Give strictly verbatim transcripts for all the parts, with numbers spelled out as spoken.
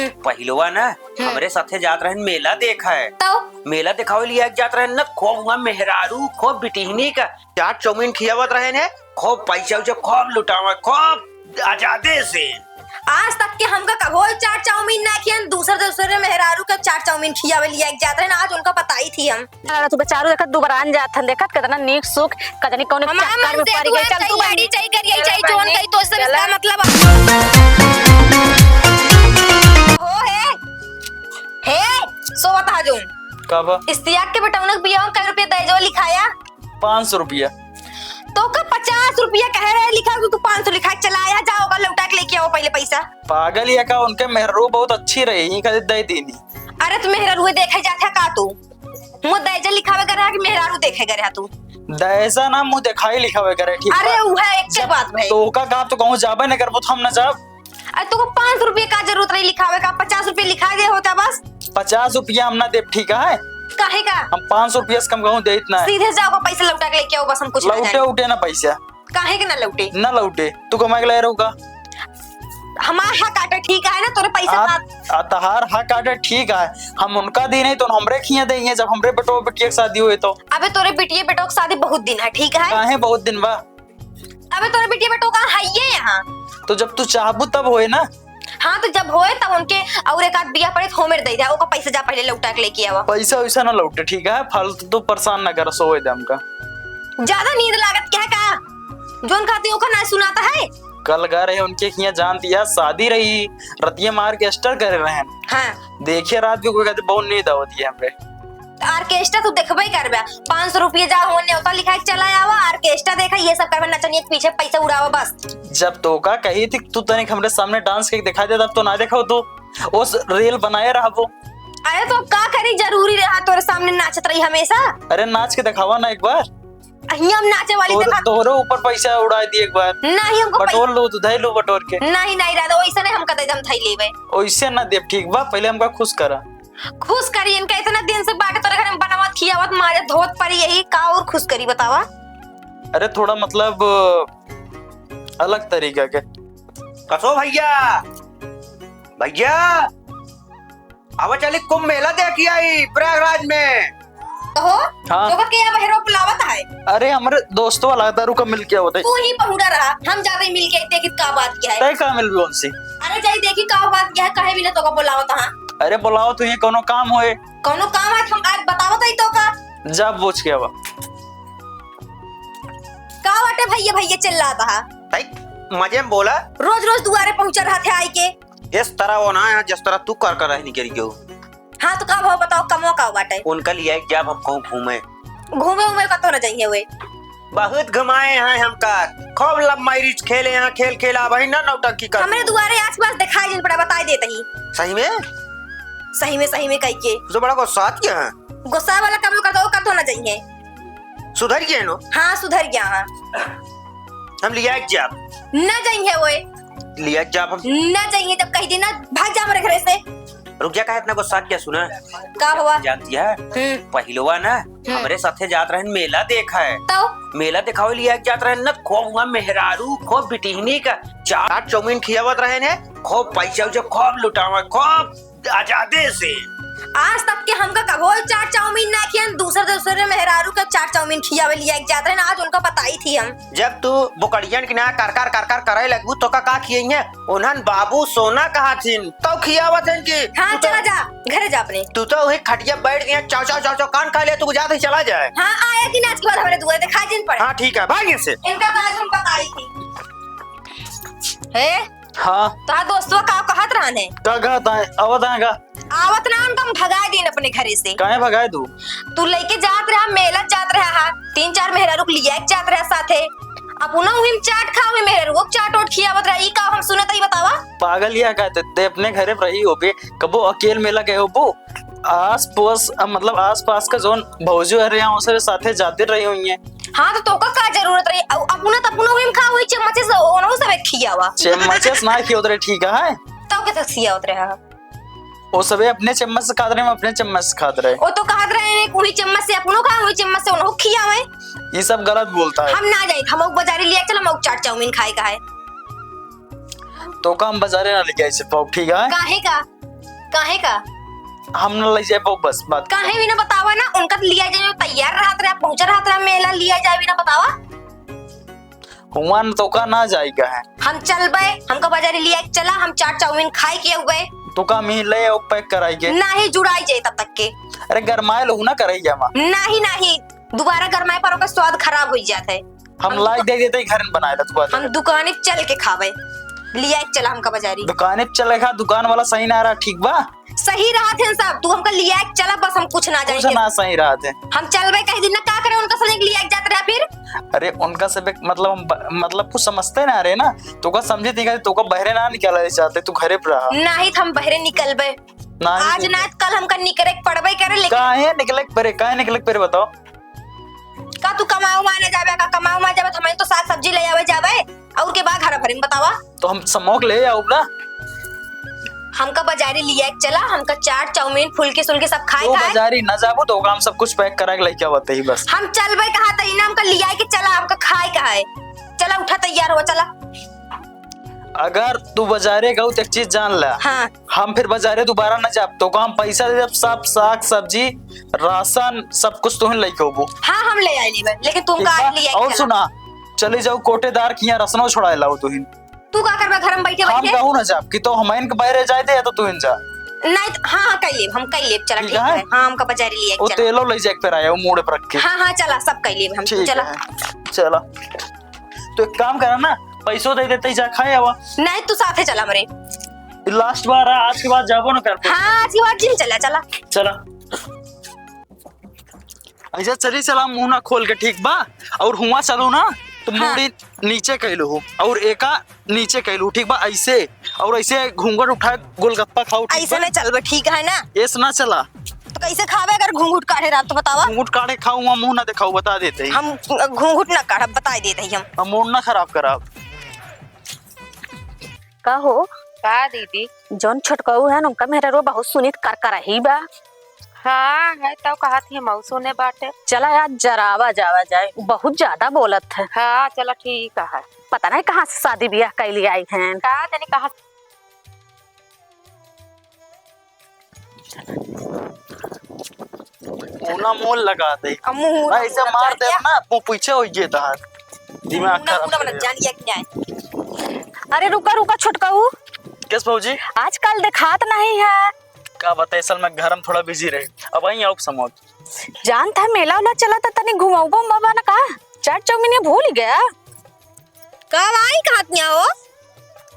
पहिलवा ना, हम्म। हमरे साथे जात रहन मेला देखे। तो? मेला देखावे लिया जात रहन ना, खूब हुआ मेहरारू, खूब बिटिहनी का चाट चाउमीन खियावत रहन है, खूब पैसा उसा खूब लुटावे, खूब आजादे से। आज तक के हमका कबो चाट चाउमीन ना खियन, दूसर दूसरे मेहरारू का चाट चाउमीन खियावे लिया जात रहन, आज उनका बताई थी हम। अरे तू बेचारू देखत दुबरान जात हन, देखत कितना नीक सुख, कजनी कौन हमार चक्कर मन में से पड़ तू गई। है, चल तू चाहिए, बहनी। चाहिए, करिए, चल चाहिए, बहनी। जोन कही तो उससे चल इसका बहनी। मतलब हो हे, हे, सोवत हा जोन। का बा? इस्तियाक के बेटौनक बियाह कै रुपया दहेजवा लिखाया? पाँच सौ रुपया। तो का पचास रुपया कहे रहे लिखा, तू पाँच सौ लिखा, चला आया, जाओ का लौटा के लेके आओ पहले पैसा। पागल या का? उनके मेहरारू बहुत अच्छी रही, ही कहे दे दीनी। अरे तू मेहरारू देखे जात है का तू? मुँह दहेजा लिखावे करे कि मेहरारू देखे करे तू? दहेजा ना, मुँह देखाई लिखावे करे, ठीक अरे बा? उहे एक के जब बात भाई। तो का, का तो कहूँ जाबे न करबो तो हम न जाब। अरे तोको पाँच सौ रुपया का जरूरत रही लिखावे का, पचास रुपया लिखा दे होता बस। पचास रुपया हम ना देब, ठीक है? काहे का? हम पाँच सौ रुपया से कम कहूँ देत ना है। सीधे जाओ का पैसा लौटा के लेके आओ बस, हम कुछ ना लौटे जाने। उठे ना पैसा। काहे के ना लौटे? ना लौटे, तू कमाए के लाए रहूगा। हमार हक आटे, ठीक है ना, तोरे पैसा आ, बात। आ, तहार हक आटे, ठीक है, हम उनका दी नहीं तो हमरे खिया देंगे, जब हमरे बेटो बेटिया के शादी हुए तो। अबे तोरे बिटिया बेटो के शादी बहुत दिन है, ठीक है? काहे बहुत दिन बा? अबे तोरे बिटिया बेटो का है ये यहाँ? तो जब तू चाहबू तब होए ना। हाँ, तो जब होए तब उनके और एक आध बिया पड़े तो होमेर दे दे, ओका पैसा जा पहले लौटा के लेके आवा। पैसा वैसा ना लौटे, ठीक है? फालतू तू परेशान ना कर, सोए दे हमका। ज्यादा नींद लागत क्या है का? जोन खाती ओका ना सुनाता है? कल गा रहे उनके हियाँ, जान दिया, शादी रही, रतिया में orchestra करे रहे। हाँ। देखिए रात में कोई कहते बहुत नींद आवती है हमरे। तो orchestra तू देखबे करबे, पाँच सौ रुपये जा हो, न्योता लिखा के चला आवा, orchestra देखा, ये सब करबे, नचनिया के पीछे पैसा उड़ावा बस। जब तोका कही थी तू तनिक हमरे सामने dance करके दिखा दे, तब तो ना देखो तू उस reel बनाए रहबो। अरे तो का करी, जरूरी रहा तोरे सामने नाचत रही हमेशा? अरे नाच के दिखावा ना एक बार। अहिया हम नाचे वाली तोर-, देखा। तोहरे ऊपर पैसा उड़ा दी एक बार। नहीं, हमको पै-, बटोर लो, तू धै लो बटोर के। नहीं, नहीं, राधा, वैसे नहीं, हमका दे दे, हम धै लेबे। वैसे ना देब, ठीक बा, पहले हमका खुश करा। खुश करी, इनका इतना दिन से बाटे तोरे घर में बनावत, खियावत, मारे धोत पड़ी यही, का और खुश करी बतावा? अरे थोड़ा मतलब अलग तरीका के। कसो भैया, भैया, आवा चली कुंभ मेला देखी आई प्रयागराज में। कहो, हाँ। जोगत के या बहरो बुलावत है। अरे, हमरे दोस्तवा लागत है, रुका मिल के आवत है। तू ही पहुड़ा रहा, हम जाते ही मिल के देखी का बात क्या है। तय का मिलबी उनसे? अरे, जाई देखी का बात क्या है, कहे भी ना तोका बुलावत है। अरे, बुलाओ तो ये कोनो काम होए। कोनो काम है, हम आज बतावत है तोका। जा पूछ के आवा। का बाटे भैया, भैया चिल्लात है। भाई, मजे में बोला। रोज रोज दुआरे पहुंचा रहत है आई के। इस तरह वो ना है जिस तरह तू कर कर रह निकल गयो। हाँ, तो का भाव बताओ, कमो का बाटे? उनका लिए जाब हम कहूँ घूमे। घूमे उमे कतो न जाइए वे। बहुत घुमाए हैं हमका, खूब love marriage खेले हैं, खेल खेला वही ना नौटंकी कर। हमरे दुआरे आसपास दिखाई जिन पड़ा, बताई देत ही। सही में? सही में, सही में कही के। तो बड़ा गुस्सा क्या है? गुस्सा वाला कमो कर दो, कतो न जाइए। सुधर गया नो? हाँ, सुधर गया हाँ। हम लिया एक जाब। ना जाइए ओए। लिया जाब हम। ना जाइए, जब कही दी ना, भाग जा हमारे घरे से। रुक जा, काहे इतना गुस्सा किया, सुना? का हुआ? जानती है? हम्म। पहिलवा ना, हम्म। हमरे साथे जात रहन मेला देखा है। तो? मेला देखावे लिया जात रहन ना, खूब हुआ मेहरारू, खूब बिटिहनी का चाट चाउमीन खियावत रहन है, खूब पैसा उसा खूब लुटावा, खूब आजादे से। आज तक के हमका कभो चाट चाउमीन ना खियन, दूसर दूसरे मेहरारू के चाट चाउमीन खियावे लिया के जात रहे ना, आज उनका बताई थी हम। जब तू बोकड़ियन की ना कर कर कर कर करे लगबू, तो का, का खियइहे? उन्हन बाबू सोना कहा थिन, तो खियावत हन कि हाँ, तू तो, चला जा, घरे जा अपने। तू तो वही खटिया बैठ गया, चाव चाव चाव चाव कान खा ले, तू जाते ही चला जाए। हाँ, आया कि ना आज के बाद हमारे दुआरे दिखा जिन पड़े। हाँ, ठीक है, भाग यहाँ से। इनका तो आज हम बताई थी। हे, हाँ। तोहार दोस्तवा का कहत रहन है? का कहत है? आवत है का? आवत ना, उनका हम भगाए दीन अपने घरे से। काहे भगाए दू? तू लेके जात रहा, मेला जात रहा हा, तीन चार मेहरारू के लिया के जात रहा साथे। अपना उहिम चाट खा, उही मेहरारू को चाट ओट खियावत रहा, ई का हम सुनत ही बतावा? पागल या का? ते, ते अपने घरे पे रही होबे, कबो अकेल मेला गए होबो? आस पड़ोस, अ, मतलब आस पास का जोन भौजी रहे हैं, उनसे साथे जाते रही हुई हैं। हाँ, तो तोका का जरूरत रही? अउ अपना तो अपना उहिम खा, वही चम्मचे से ओनहु सबे खियावा। चम्मचे से ना खियावत रहे, ठीक है? तो कैसे खियावत रहे? वो सबे अपने चम्मच से खात रहे, हम अपने चम्मच से खात रहे। वो तो कहत रहे हैं, वही चम्मच से अपनो खा, वही चम्मच से ओनहु खियावे। ये सब गलत बोलता है। हम ना जाई, हम बाजारे लिया चल, हम चाट चाउमीन खाए का है। तो का हम बाजारे ना लेके आई से पाओ, ठीक है? काहे का? काहे का? हम न लइ जाए पाउब, बस बात। काहे भी ना बतावा ना, उनका तो लिया जाए, तैयार रहत रहे, पहुंचा रहत रहे, मेला लिया जाए भी ना बतावा। हुआं न तोका ना जाइका है। हम चलबे, हमका बाजारी लिया के चला, हम चाट चाउमीन खाए के अउबे। तोका हम ही ले आउ पैक कराई के। नाही जुड़ाई जाए तब तक के। अरे गरमाए लोहू ना करइया मा। नाही, नाही, दोबारा गरमाए पर ओकर स्वाद खराब होइ जात है। हम हम लाइ दुका-, दे देते ही घर में बनाए ला तू बाजार। हम दुकाने पे चल के खाबे, लिया के चला हमका बाजारी। दुकाने पे चले खा, दुकान वाला सही ना रहा, ठीक बा? सही रहत हैं सब, तू हमका लिया के चला, बस हम कुछ ना कुछ जाने। ना सही रहत है। हम चलबे कह दिन ना, का करे उनका संगे लिया के जात रहा फिर? अरे उनका से बे-, मतलब हम ब-, मतलब कुछ समझते ना रहे ना, तोका समझे नहीं, तोका बहरे ना निकाले चाहते, तू घरे पे रहा। नाही तो हम बहरे निकलबे। नाही आज तो ना कल हमका निकले के पड़बे करे, लेकिन काहे निकले के पड़े, काहे निकले के पड़े बताओ? का तू कमाए उमाए ना जाबे, का कमाए उमाए जाबे, तो हमही तो साग सब्जी ले आवे जाबे, और के बा घर भरे में बतावा? तो हम समोक ले आउब ना। हमका बाजारी लिया के चला, हमका चाट, चाउमीन, फुलकी सुलकी सब खाए तू खाए। बाजारी ना जाबू तो ओकरा हम सब कुछ पैक करा के लेके आवत ही बस। हम चलबे कहा त इना हमका लिया के चला, हमका खाए का है। चला उठा तैयार हो, चला। अगर तू बाजारे गऊ तो एक चीज जान ला। हाँ। हम फिर बाजारे दोबारा ना जाब, तोका हम पैसा दे देब, सब साग सब्जी, राशन, सब कुछ तुहिन लेके होबो। हाँ, हम ले आए लेबे, लेकिन तुम ठीक का बा? लिया और चला। सुना, चली जाऊ कोटेदार के यहाँ रसनो छोड़ाए लाओ तुहिन। तू का करबे घर में बैठे हम बैठे? कहूँ ना जाब कि तो हमइन के बहरे जाए दे या तो तुहिन जा। नहीं तो, हाँ, हाँ, कई लेब, हम कई लेब, चला ठीक ठीक है। है। हाँ, हमका बाजारी लिया वो चला। तेलो ले जाए के फिर आया, वो मूड़े पर रख के। हाँ, हाँ, चला, सब कई लेब हम, तू ठीक चला। है, चला। तो एक काम करा ना, पैसो दे देते ही जा खाए आवा। नहीं, तू साथे चला हमरे। लास्ट बार है, आज के बाद जाबो ना कर। हाँ, आज के बाद जिम चला, चला। चला। ऐसे चली चला, मुंह ना खोल के, ठीक बा? और हुआ चलो ना, तो हाँ। मूड़ी नीचे कैलो हो, और एका नीचे कैलो, ठीक बा? ऐसे, और ऐसे घूंघट उठाए गोलगप्पा खाओ, ठीक ऐसे बा? ना चलबे, ठीक है ना? ऐसे ना चला। तो कैसे खाबे अगर घूंघट काढ़े रहा तो बतावा? घूंघट काढ़े खाओ, हुआ मुंह ना दिखाओ, बता देते ही। हम घूंघट ना काढ़ब, बताई देते ही हम। हम मूड ना खराब कराब। का हो? का दीदी? जौन छोटकऊ है न, उनका मेहरारू बहुत सुनित कर करही बा। हाँ, है तो कहत ही मऊ सुने बाटे। चला आज जरावा जावा जाए, बहुत ज्यादा बोलत है। हाँ, चला ठीक है। पता नहीं कहाँ से शादी बियाह कैली आई हैं। का जाने कहाँ से। मुंह ना मुंह लगा दे। अब मुंह ना ऐसे मुंह मार लगा दे दिया। ना, मुंह पीछे हो गए तहार। दिमाग मुंह ना खराब मुंह कर लगा दिया। जान गया कि नहीं? अरे रुका, रुका छोटकऊ। किस भौजी? आजकल देखात नहीं है। का बताए, असल में घर में थोड़ा बिजी रहे। अब आई आउब समोक। जानत है मेला उला चला था, तनी घुमाउबो बाबा ना का? चाट चाउमीन ये भूल गया। का भाई कहत न्या हो?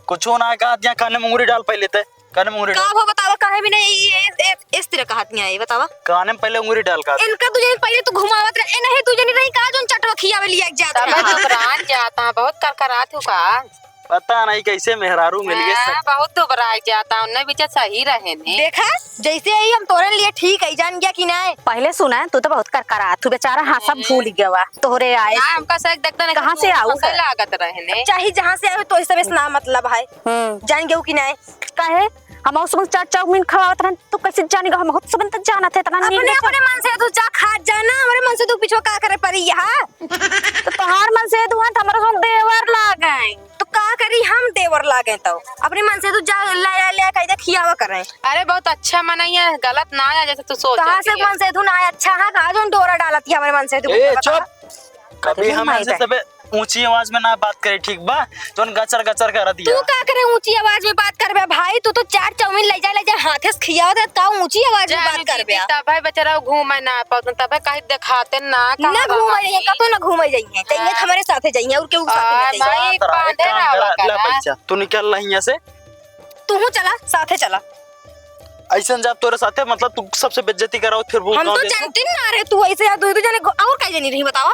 कुछो ना कहत न्या, काने मुंगरी डाल पहले ते। काने मुंगरी का डाल। हो बतावा, काहे भी नहीं ये, ये, ये इस तरह कहत न्या ये बतावा। काने में पहले उंगरी डाल का। इनका दू जने पहले तू घुमावत रहे, ए नहीं दू जने रही का जोन चटवा खियावे लिया के जात तब रहा। दुबरान जाता, बहुत करकरात हो का? पता नहीं कैसे मेहरारू मिल गए हाँ, सब। बहुत दुबराई जाता, उन्हें बीच सही रहे ने। देखा, जैसे ही हम तोरे लिए ठीक है, जान गया कि नहीं? पहले सुना, तू तो बहुत करकरा, तू बेचारा हाँ, सब हम्म। भूल गया वा, तोहरे आए ना, से। हमका से एकदम कहाँ से आऊ हमका से है? लागत रहे ने। चाहे जहाँ से आवे, तो इस सब ना मतलब है। हम्म। जान गया कि नहीं? काहे? हम उस वक्त चाट चाउमीन खवावत रहन, तू कैसे जानेगा? हम बहुत सब तक जानत है, इतना नींद अपने, से अपने मन से तू जा खा जाना, हमारे मन से तू पीछे का करे पड़ी यहाँ? तो तोहार मन से तू हन, हमारे हम देवर लागे। तो का करी हम देवर लागे तो? अपने मन से तू जा ले, ले, ले, कह दे खियावा करे। अरे बहुत अच्छा मनई है, गलत ना है जैसे तू सोचत कहाँ से है। मन से तू ना अच्छा है, कहाँ जोन डोरा डालत है हमारे मन से तू ए, बता। चुप। कभी अरे हम माई ऐसे बहन। सबे ऊंची आवाज में ना बात करे, ठीक बा? जोन गचर गचर कर दिया। तू का करे ऊंची आवाज में बात करबे भाई? तू तो चाट चाउमीन ले जा, ले जा, हाथे से खियावत है, का ऊंची आवाज में जाने बात करबे? दीदी, तब है बेचारा घूमे ना पावत, तब है कहीं देखाते ना, कहाँ ना घूमे रहा जाइए, है? कतो ना घूमे जाइए, चाहिए आ, हमारे साथे जाइए और केहू के साथे आ, ना जाइए। भाई, एक बात रहा, एक बांधे काम रहा करा, वाला ले करा। पैसा, तू निकल रही यहाँ से। तू हूँ चला, साथे चला। ऐसन जाब तोरे साथे, मतलब तू सबसे बेइज्जती कराओ, फिर वो हम गाँव तो देखो। जानती ना रहे तू ऐसे यार, दो, दो जने को और कई जनी रही बतावा।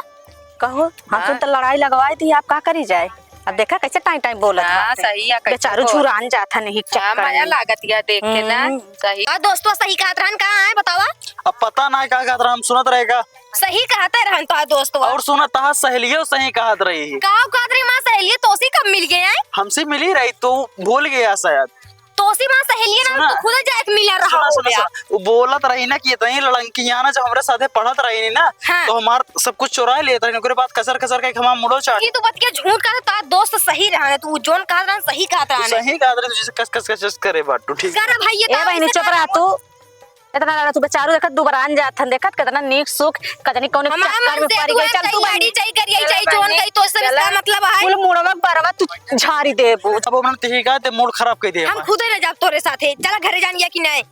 कहो, हम हाँ। सुन तो लड़ाई लगवाई थी, आप का करी जाए? अब देखा कैसे टाइम टाइम बोलत हाँ, बाटे। सही है, कैसे बेचारू बोल। झुरान जात है नहीं हाँ, चक्कर मजा में। लागत या देख के ना, हम्म। सही। और दोस्तवा सही कहत रहन, कहाँ है बतावा? अब पता ना का कहत रहन, हम सुनत रहे का। सही कहते रहन तो दोस्तवा। और सुनत तहा सहेलियो सही कहत रही है। का कहत रही माँ सहेलियो तो उसी कब मिल गए हैं? हमसे मिली रही तो भूल गया शायद। दोस्ती माँ सहेलिया ना, सुना। तू खुदे जाए के मिला रहा सुना, हो सुना, गया। सुना। वो बोलत रही ना कि इतनी लड़कियाँ ना, जब हमरे साथे पढ़त रही ना, हाँ। तो हमार सब कुछ चुराए लेत रही, ओकरे बाद खसर खसर के हमार मुड़ो चाट। ये तू बतिया झूठ कहत, तार दोस्त सही रहा है, तू जोन कहत रहा, सही कहत रहा तू है। सही कहत रहे, तू जैसे कस, कस, कस, कस करे बाटू, ठीक? कर भैया, ए तो बहिनी, ऐसे चुप रहा ना तू। इतना लड़ा तू बेचारू देखत दुबरान जात हन, देखत कितना नीक सुख, कतनी कौन हमार चक्कर मन में से पड़ तू गई। हम चल तू तैयारी बहिनी। चाही करिए, चल चाही बहिनी, जोन कही तो इससे चल। इसका मतलब है। कुल मुड़वा बरवा तू झारी देबू। अब हमने तही का ते मूड खराब कर दे। हम खुदे न जाब तोरे साथे। चला घरे जानिया कि नहीं?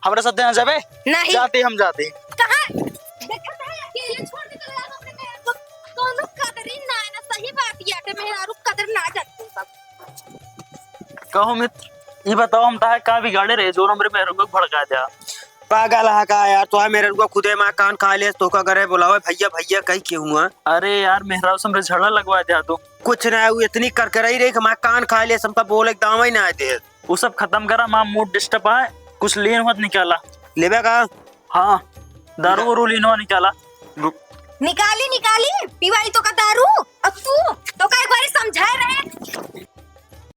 हमरे साथे ना जाबे? नहीं। जाते हम जाते। कहाँ? देखत है अकेले छोड़ के चला जाब अपने मेहरारू को। कौनो कदरी ना है ना, सही बात याटे मेहरारू कदर ना जानते सब। कहो मित्र, ई बताओ हम तहार का बिगाड़े रहे जो हमरे मेहरारू को भड़का दिया? पागल है का यार, तोहार मेहरारू खुदे माँ कान खा ले, तोका घरे बुलावे भैया भैया कही के हुआ। अरे यार मेहरारू से हमरे झगड़ा लगवा दिया तू। कुछ ना, वो इतनी करकराई रही कि माँ कान खा ले, हमका बोले के दावा ही ना दे। वो सब खतम करा, माँ मूड डिस्टर्ब है, कुछ लीन मत निकाला। लेबे का? हाँ, दारू वारू लीन हुआ निकाला। निकाली निकाली, पिवाई तोका दारू। अब तू तोका एक बारी समझाए रहे।